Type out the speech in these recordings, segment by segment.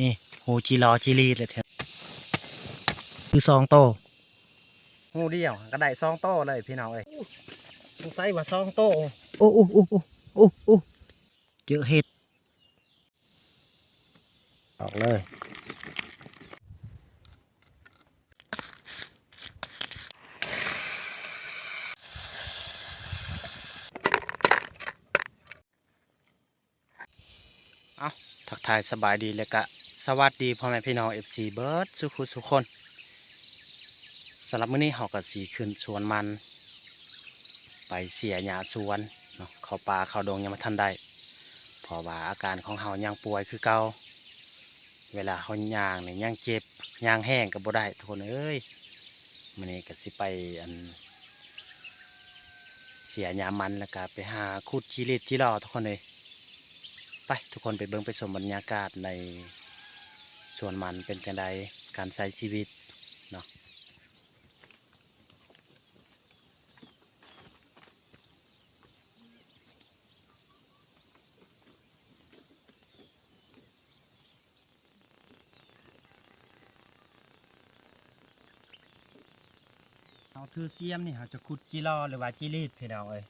ນີ້ ຮູຈີລໍຈີລີດເລີຍ ຄືສອງໂຕ ຮູດຽວກໍໄດ້ສອງໂຕເລີຍພີ່ນ້ອງເອີຍ. ສົງໄສວ່າສອງໂຕ. ໂອ້ ໂອ້ ໂອ້ ໂອ້ ເຈີເຫັດ ອອກເລີຍ. ເອົ້າ ທັກທາຍສະບາຍດີ ແລະກະສະຫວັດດີພໍ່ແມ່ພີ່ນ້ອງ ເອັຟຊີ ເບິດສູ່ຜູ້ສູ່ຄົນ. ສຳລັບມື້ນີ້ເຮົາກໍຊິຂຶ້ນສວນມັນ ໄປເສຍຫຍ້າສວນເນາະ, ເຂົ້າປ່າເຂົ້າດົງຍັງບໍ່ທັນໄດ້ ເພາະວ່າອາການຂອງເຮົາຍັງປ່ວຍຄືເກົ່າ. ເວລາເຮົາຍ່າງນີ້ຍັງເຈັບ ຍ່າງແຮງກໍບໍ່ໄດ້ທຸກຄົນເອີຍ. ມື້ນີ້ກໍຊິໄປ ອັນ ເສຍຫຍ້າມັນ ແລ້ວກໍໄປຫາຂຸດຈີລີດຈີລໍທຸກຄົນເອີຍ. ໄປ ທຸກຄົນໄປເບິ່ງໄປຊົມບັນຍາກາດໃນສວນມັນເປັນຈັ່ງໃດ ການໃຊ້ຊີວິດເນາະ. ເຮົາຖືສຽມນີ້ ເຮົາຈະຂຸດຈີລໍ ຫຼືວ່າຈີລີດ ພີ່ນ້ອງເອີຍ.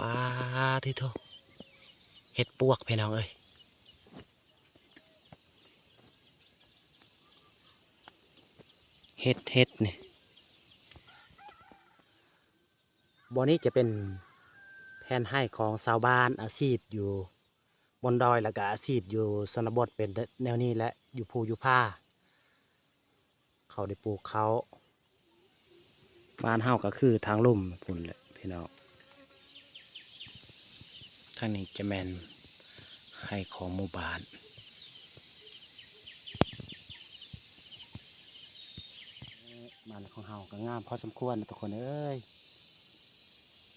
ປາດ ຕິໂທ ເຫັດປວກ ພີ່ນ້ອງເອີຍ ເຫັດ ເຫັດນີ້. ບ່ອນນີ້ຈະເປັນແຜນໄຮ່ຂອງຊາວບ້ານ ອາຊີບຢູ່ ບົນດອຍ ແລ້ວກະອາຊີບຢູ່ຊົນນະບົດເປັນແນວນີ້ແຫຼະ ຢູ່ພູຢູ່ຜາ ເຂົາໄດ້ປູກເຂົ້າ. ບ້ານເຮົາກໍຄືທາງລຸ່ມພຸ້ນແຫຼະພີ່ນ້ອງ, ທາງນີ້ຈະແມ່ນໄຮ່ຂອງໝູ່ບ້ານ. ບ້ານຂອງເຮົາກໍງາມພໍສົມຄວນນະທຸກຄົນເອີຍ.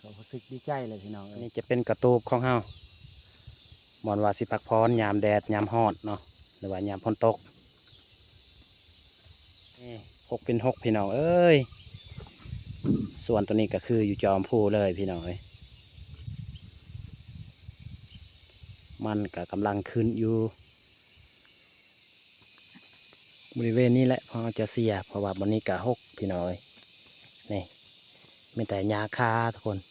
ກໍຮູ້ສຶກດີໃຈເລີຍພີ່ນ້ອງເອີຍ. ນີ້ຈະເປັນກະຕູບຂອງເຮົາ ບ່ອນວ່າຊິພັກຜ່ອນຍາມແດດຍາມຮ້ອນເນາະ ຫຼືວ່າຍາມຝົນຕົກ. ນີ້ ຫົກເປັນຫົກ ພີ່ນ້ອງເອີຍ. ສວນໂຕນີ້ກໍຄືຢູ່ຈອມພູເລີຍພີ່ນ້ອງເອີຍ. ມັນກໍກຳລັງຂຶ້ນຢູ່ ບໍລິເວນນີ້ແຫຼະ ເຮົາຈະເສຍ ເພາະວ່າບ່ອນນີ້ກະຮົກພີ່ນ້ອງເອີຍ. ນີ້ ມີແຕ່ຫຍ້າຄາທຸກຄົນ. ເ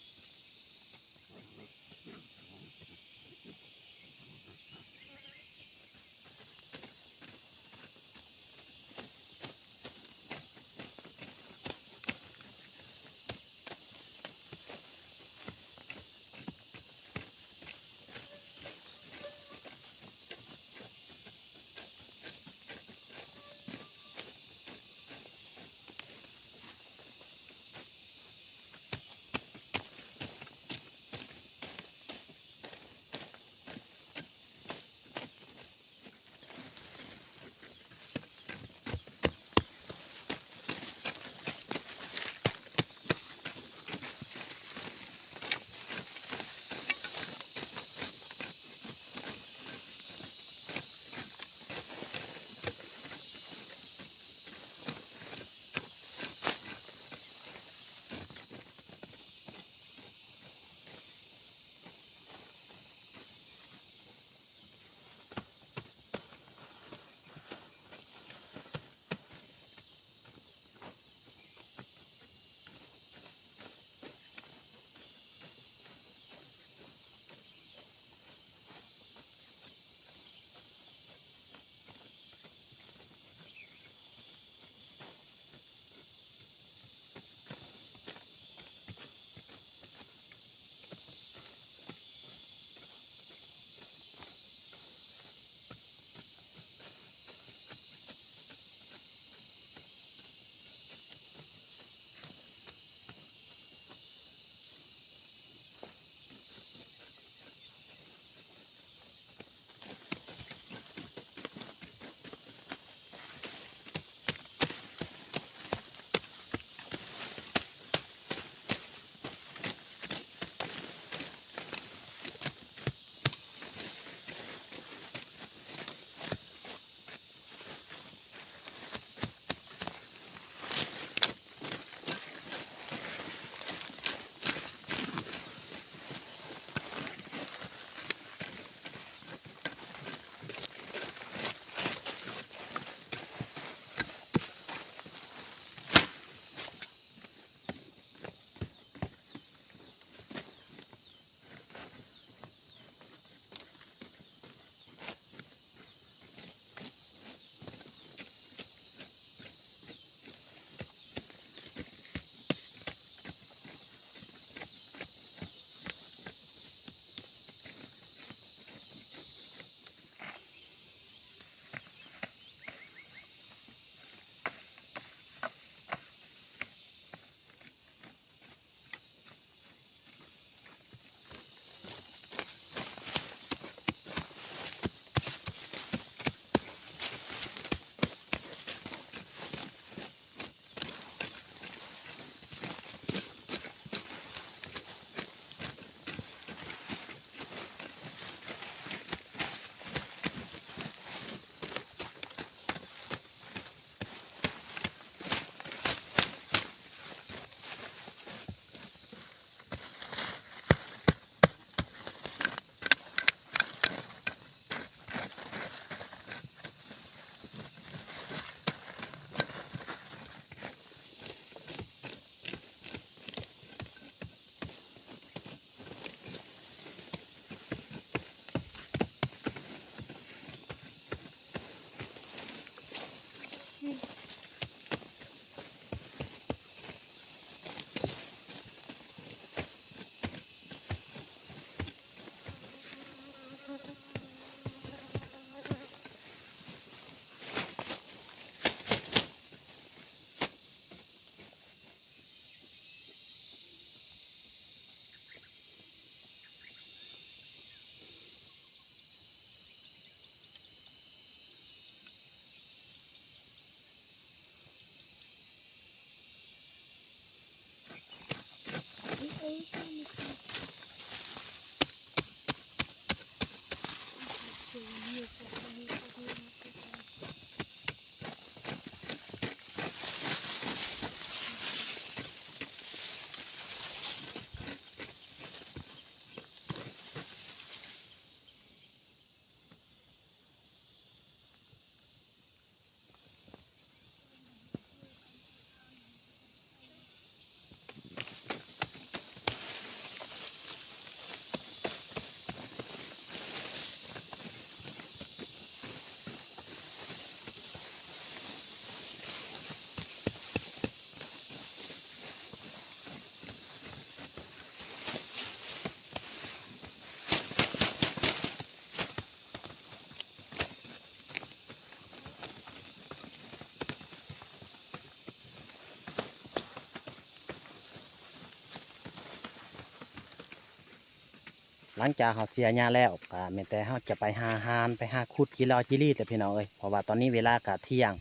ຫຼັງຈາກເຮົາເສຍຫຍ້າແລ້ວ ກໍແມ່ນແຕ່ເຮົາຈະໄປຫາອາຫານ ໄປຫາຂຸດຈີ່ຫຼໍ່ຈີ່ລີດແຫຼະພີ່ນ້ອງເອີຍ ເພາະວ່າຕອນນີ້ເວລາກໍທ່ຽງ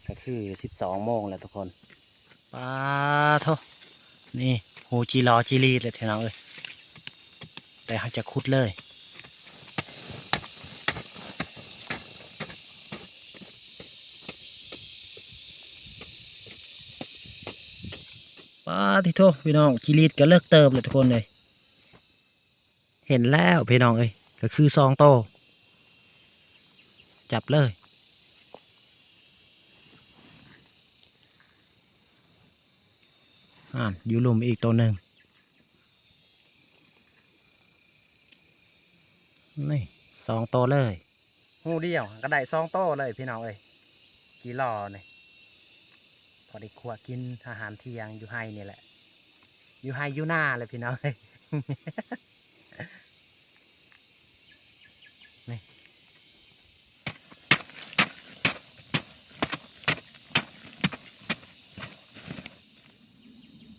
ກໍຄືສິບສອງໂມງແລ້ວທຸກຄົນ. ປາໂທ້ ນີ້ຮູຈີ່ຫຼໍ່ຈີ່ລີດແຫຼະພີ່ນ້ອງເອີຍ ແຕ່ເຮົາຈະຂຸດເລີຍ. ປາຕິໂທ ພີ່ນ້ອງ ຈີ່ລີດກໍເລິກເຕີບແລ້ວທຸກຄົນເອີຍ. ເຫັນແລ້ວພີ່ນ້ອງເອີຍ ກໍຄືສອງໂຕ ຈັບເລີຍ. ອ່າ ຢູ່ລຸ່ມອີກໂຕໜຶ່ງ ນີ້ ສອງໂຕເລີຍ. ຮູດຽວກໍໄດ້ສອງໂຕເລີຍພີ່ນ້ອງເອີຍ ຈີ່ຫຼໍ່ນີ້ ພໍໄດ້ຂົ້ວກິນອາຫານທ່ຽງຢູ່ໄຮ່ນີ້ແຫຼະ ຢູ່ໄຮ່ຢູ່ນາແຫຼະພີ່ນ້ອງເອີຍ. ນີ້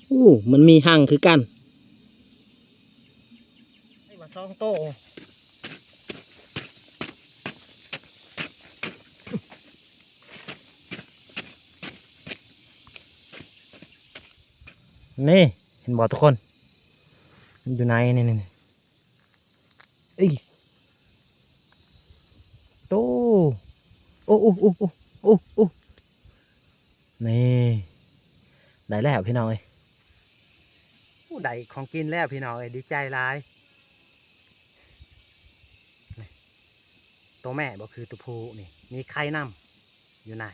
ໂອ້ ມັນມີຮັງຄືກັນ ໄດ້ມາສອງໂຕ. ນີ້ ເຫັນບໍ່ທຸກຄົນ ມັນຢູ່ໃນນີ້ ນີ້ ນີ້. ເອີຍ ໂຕ ໂອ້ ໂອ້ ນີ້ ໄດ້ແລ້ວພີ່ນ້ອງເອີຍ ໂອ້ ໄດ້ຂອງກິນແລ້ວພີ່ນ້ອງເອີຍ ດີໃຈຫຼາຍ. ນີ້ ໂຕແມ່ບໍ່ຄືໂຕຜູ້ນີ້ ມີໄຂ່ນຳ ຢູ່ໃນ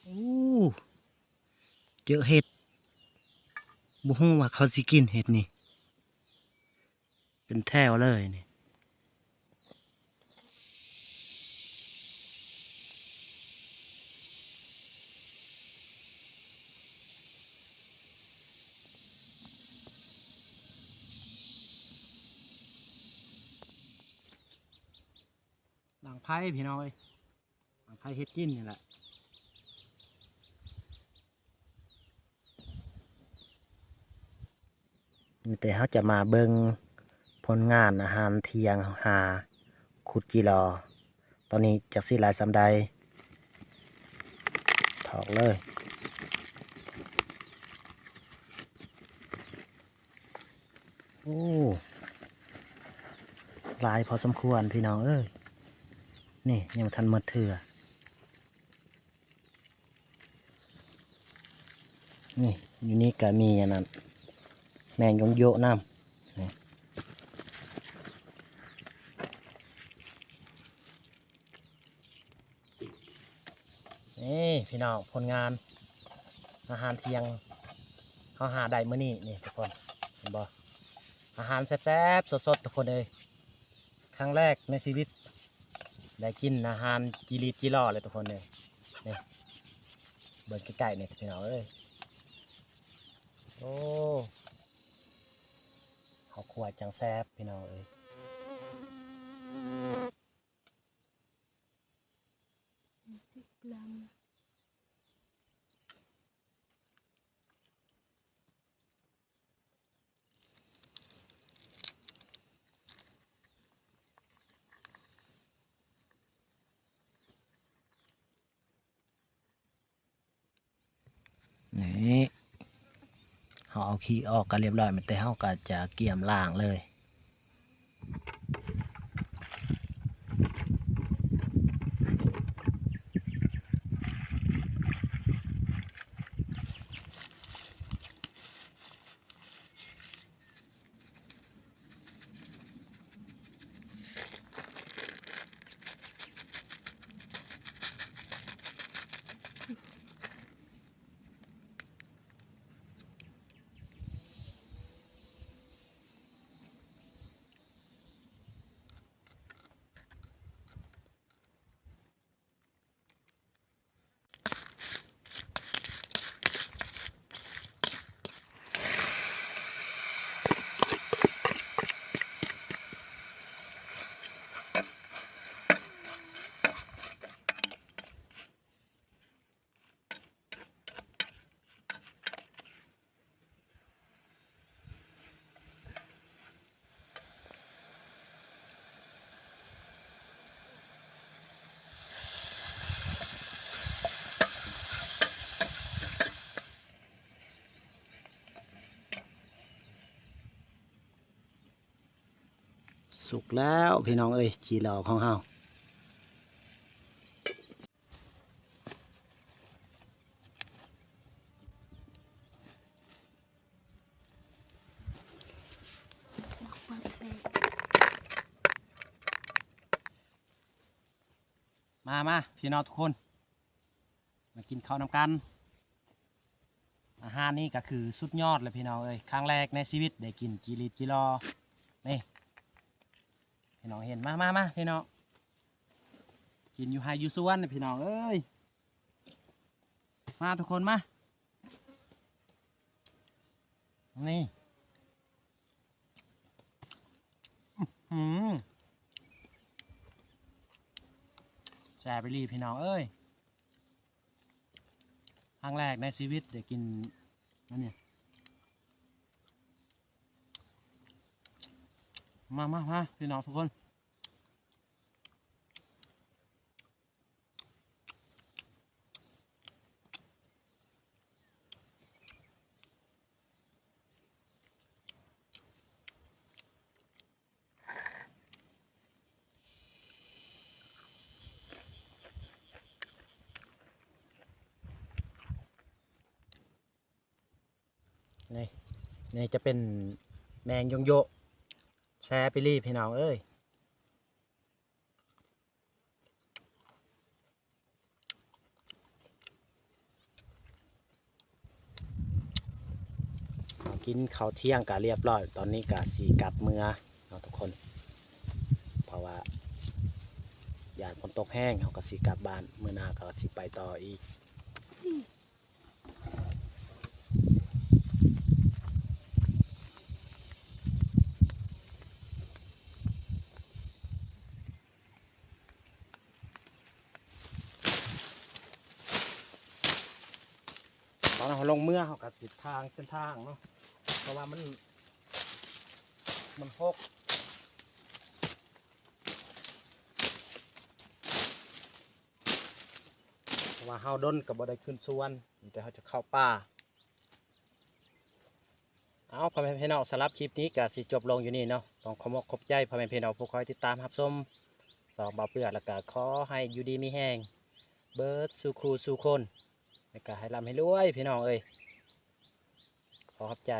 ໂອ້ ເຈີເຫັດ ບໍ່ຮູ້ວ່າເຂົາຊິກິນເຫັດນີ້ ເປັນແຖວເລີຍນີ້. ດັງໄຟພີ່ນ້ອງເອີຍ ໃຫ້ເຮັດກິນນີ້ແຫຼະ ມີແຕ່ເຮົາຈະມາເບິ່ງຜົນງານອາຫານທ່ຽງເຮົາຫາ ຂຸດຈີ່ຫຼໍ່ ຕອນນີ້ຈັກຊິຫຼາຍສ່ຳໃດ ຖອກເລີຍ. ໂອ້ ຫຼາຍພໍສົມຄວນພີ່ນ້ອງເອີຍ ນີ້ຍັງບໍ່ທັນໝົດເທື່ອ ນີ້ ຢູ່ນີ້ກະມີອັນນັ້ນ ແມງຍົງໂຢະນຳ ນີ້ພີ່ນ້ອງ ຜົນງານອາຫານທ່ຽງເຮົາຫາໄດ້ມື້ນີ້ນີ້ທຸກຄົນ ເຫັນບໍ່ ອາຫານແຊບໆສົດໆທຸກຄົນເອີຍ ຄັ້ງແລກໃນຊີວິດໄດ້ກິນອາຫານຈີ່ຫຼີດຈີ່ຫຼໍ່ເລີຍທຸກຄົນເອີຍ ນີ້ ເບິ່ງໃກ້ໆນີ້ພີ່ນ້ອງເອີຍ ໂອ້ ເຂົ້າຂົ້ວຈັ່ງແຊບພີ່ນ້ອງເອີຍ. ພລິກລຳ. ໂ ນີ້ ເຮົາເອົາຂີ້ອອກກໍລຽບຮ້ອຍ ແມ່ນແຕ່ເຮົາກໍຈະກຽມລ້າງເລີຍ. ສຸກແລ້ວພີ່ນ້ອງເອີຍ ຈີ່ຫຼໍ່ຂອງເຮົາ. ມາ ມາ ພີ່ນ້ອງທຸກຄົນ ມາກິນເຂົ້ານຳກັນ. ອາຫານນີ້ກໍຄືສຸດຍອດແຫຼະພີ່ນ້ອງເອີຍ ຄັ້ງແລກໃນຊີວິດໄດ້ກິນຈີ່ຫຼີດຈີ່ຫຼໍ່ ນີ້ ພີ່ນ້ອງເຫັນ ມາ ມາ ມາ ພີ່ນ້ອງ ກິນຢູ່ໄຮ່ຢູ່ສວນ ພີ່ນ້ອງເອີຍ ມາທຸກຄົນມາ ນີ້ ອື ແຊບອີ່ຫຼີພີ່ນ້ອງເອີຍ ຄັ້ງແລກໃນຊີວິດໄດ້ກິນອັນນີ້ ມາ ມາ ມາ ພີ່ນ້ອງທຸກຄົນ. ນີ້ ນີ້ຈະເປັນແມງຍົງໂຢະ ແຊບອີ່ຫຼີພີ່ນ້ອງເອີຍ. ກິນເຂົ້າທ່ຽງກະລຽບຮ້ອຍ ຕອນນີ້ກະຊິກັບເມືອເນາະທຸກຄົນ ເພາະວ່າຢ້ານຝົນຕົກແຮງ ເຮົາກະຊິກັບບ້ານ ມື້ໜ້າກະຊິໄປຕໍ່ອີກ. ຕອນເຮົາລົງເມືອ ເຮົາກໍຕິດທາງ ເສັ້ນທາງເນາະ ເພາະວ່າມັນ ມັນຮົກ ເພາະວ່າເຮົາດົນກໍບໍ່ໄດ້ຂຶ້ນສວນ ມີແຕ່ເຮົາຈະເຂົ້າປ່າ. ເອົາ ພໍ່ແມ່ພີ່ນ້ອງ ສຳລັບຄລິບນີ້ກໍຊິຈົບລົງຢູ່ນີ້ເນາະ ຕ້ອງຂໍຂອບອົກຂອບໃຈພໍ່ແມ່ພີ່ນ້ອງຜູ້ຄອຍຕິດຕາມຮັບຊົມຊ່ອງບ່າວເປືອກ ແລ້ວກໍຂໍໃຫ້ຢູ່ດີມີແຮງເບິດສູ່ຄູ່ສູ່ຄົນ ແລ້ວກໍໃຫ້ລ່ຳໃຫ້ລວຍພີ່ນ້ອງເອີຍ ຂໍຂອບໃຈ.